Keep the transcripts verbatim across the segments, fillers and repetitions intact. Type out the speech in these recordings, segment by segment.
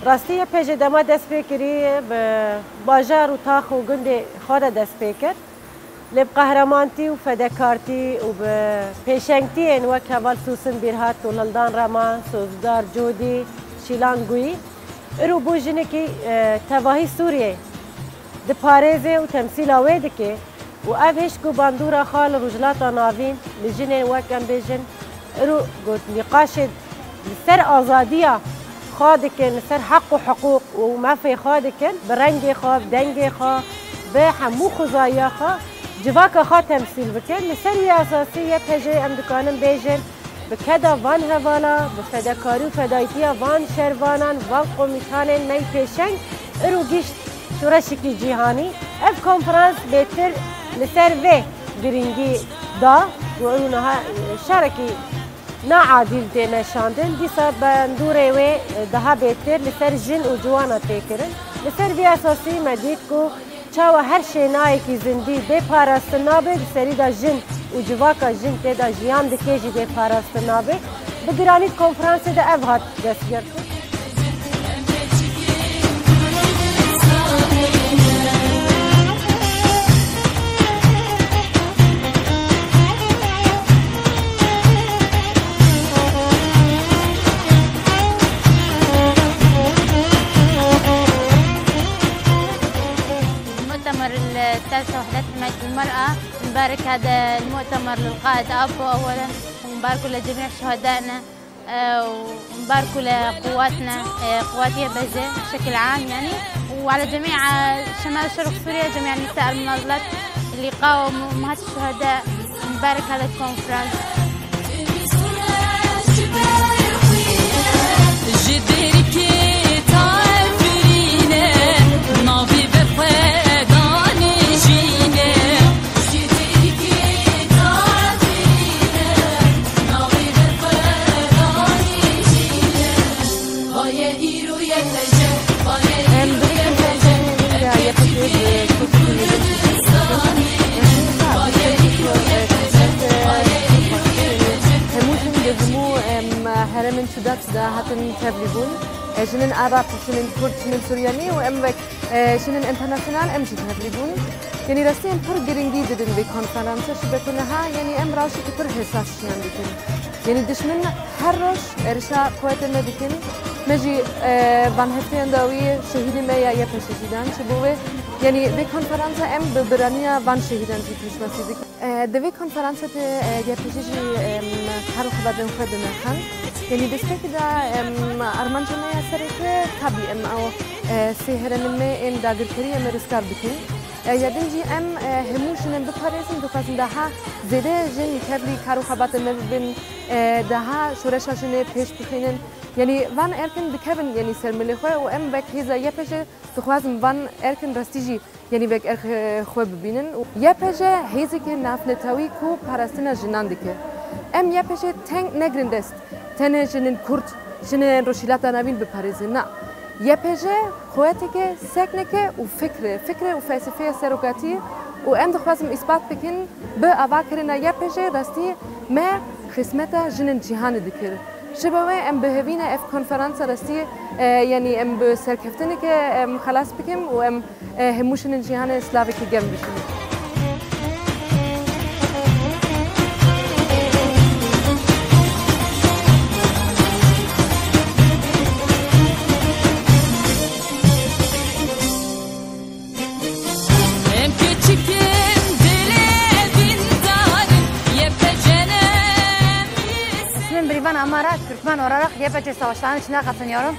Rastî YPJ dema dest pê kirî bi bajar û tax û gundê xwe de dest pê kir. Lê bi qehremanîtî û fedekarîtî û bi pêşengtiyên wek heval Sûsin Bîrhat û Hildan Reman, Sozdar Codî, Şîlan Guyî, îro bû jinekî, e, tevahî Sûriyê diparêze û temsîla wê dike û ev hişk û bandora xwe li Rojhilata Navîn li jinên wek em bêjin îro got nîqaşê li ser azadiya xwe dikin, li ser heq û hiqûq û mafê xwe dikin, bi rengê xwe, bi dengê xwe, bi hemû xwezayiya xwe civaka xwe temsîl bikin. Li ser wî esasî YPJ em dikarin bêjin, bi keda van hevala, bi fedekarî û fedayîtiya van şervanan, van komîtanên me yî pêşeng, îro gihîşt şoreşekî cîhanî. Ev konferans bêtir li ser vê girîngî da û îro niha şerekî naadîl tê meşandin. Dîsa bandorê wê daha bêtir li ser jin û ciwana tê kirin. Li ser vî esasî me dît ku çawa her şênayekî zindî bê parastin nabe, di serî de jin û civaka jin tê de jiyan dike jî bê parastin nabe. Bi giranî di konferansê de ev hat destgirtin. المؤتمر الثالث وحدة حماية المرأة. مبارك هذا المؤتمر للقائد أبو أولا، ومبارك لجميع شهدائنا، آه، ومبارك لقواتنا، آه، قوات يبجة بشكل عام يعني، وعلى جميع، آه، شمال شرق سوريا، جميع النساء المناضلات اللي قاوموا أمهات الشهداء. مبارك هذا الكونفرنس. Ji derkê tafirîne, navê berxwedanê jîne. Ji derkê tafirîne, navê berxwedanê jîne. Vaye îro YPJ, vaye Em îro bi YPJ, konferansê ya YPJ bi Kurdî Hemû jin di hemû, em, herêmên cuda cuda hatin tevlî bûn. E, jinên Arab, jinên Kurd, jinên Suryanî û em wek, e, jinên enternasyonal em jî tevlî bûn. Yanî rastî em pir girîngî didin vê konferansa, ji ber ku niha, yanî em rewşekî pir hesas jiyan dikin. Yanî dijmin her roj êrişa quwetê me dikin. Me jî, e, van hefteyan dawî şehîdê me ya YPJ jî dan. Ji bo wê, yanî vê konferansa em bi biraniya van şehîdan jî pêşwazî dikin. E, di vê konferansa de, e, YPJ jî, em, kar û xebatên xwe dinirxand. Yanî destekî de, em, armanca me ya sereke tabî em ew, e, sê herêmên me ên dagirkerî em ê rizgar bikin. E, ya din jî em, e, hemû jinên biparêzin, dixwazin daha zêde jin tevlî kar û xebatên me bibin, e, daha şoreşa jinê pêş bixînin. Yanî van erkin dikevin, yanî ser milê xwe û em wek hêza YPJ dixwazin van erkin rastî jî, yanî wek erk, e, xwe bibînin. Û YPJ hêzeke navnetewî ku parastina jinan dike. Em YPJ teng negirin dest. Tenê jinên Kurd, jinên Rojhilata Navîn biparêzin. Na. YPJ quweteke sekneke û fikre, fikre û felsefeya serokatî û em dixwazin îspat bikin bi avakirina YPJ rastî me xizmeta jinên cîhanê dikir. Ji bo wê em bi hevî ne ev konferansa rastî, e, yanî em bi serkeftineke em xelas bikin û em, e, hemû jinên cîhanê slavekî germ bikin. Em keçikên dilê dîndarî yê pecenemiz. İsmim Birivan Amara, Türkmen olarak YPJ savaşlarının içine katılıyorum.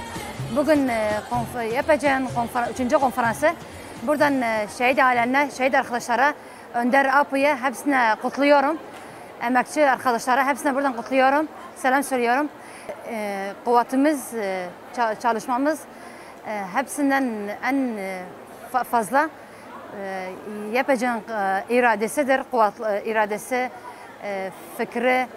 Bugün, e, konf-, YPJ'nin konfer-, üçüncü konferansı. Buradan, e, şehit ailemle, şehit arkadaşlara, Önder Apu'ya hepsine kutluyorum. Emekçi arkadaşlara hepsine buradan kutluyorum. Selam söylüyorum. E, kuvvetimiz, e, ça-, çalışmamız, e, hepsinden en, e, fa-, fazla, e, YPJ'nin, e, iradesidir. Kuvvet, e, iradesi, e, fikri,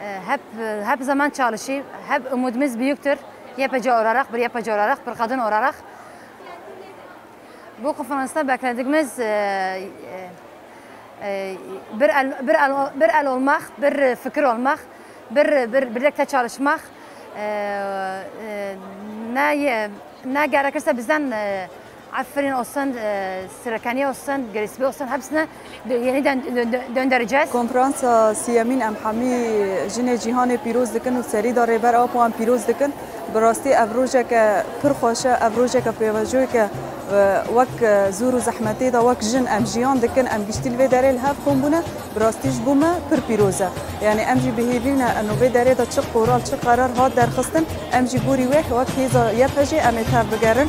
e, hep, hep zaman çalışıyor. Hep umudumuz büyüktür. YPJ olarak, bir YPJ olarak, bir kadın olarak. Bu konferansta beklediğimiz, e, e, e, bir el, bir el, bir el olmak, bir fikir olmak, bir, bir birlikte çalışmak, e, e, ne, e, Ne gerekirse bizden e, Efrin olsun, e, Sirekaniye olsun, Girisbi olsun hepsine dö- yeniden dö- dö- döndüreceğiz. Konferansa siyemîn em hemî jinê cîhanê pîroz dikin û serî de Rêber Apo em pîroz dikin. Bi rastî ev rojeke pir xweş e, ev rojeke pêvajoyeke e, wek e, zûr û zehmetê de wek jin em jiyan dikin, em giştî li vê derê li hev kom bûne. Bi rastî ji bo me pir pîroz e. Yanî em jî bi hêvî ne eno vê derê de çi qoral, çi qerar hat derxistin, em jî gorî wê wek hêza Y P G em ê tev bigerin.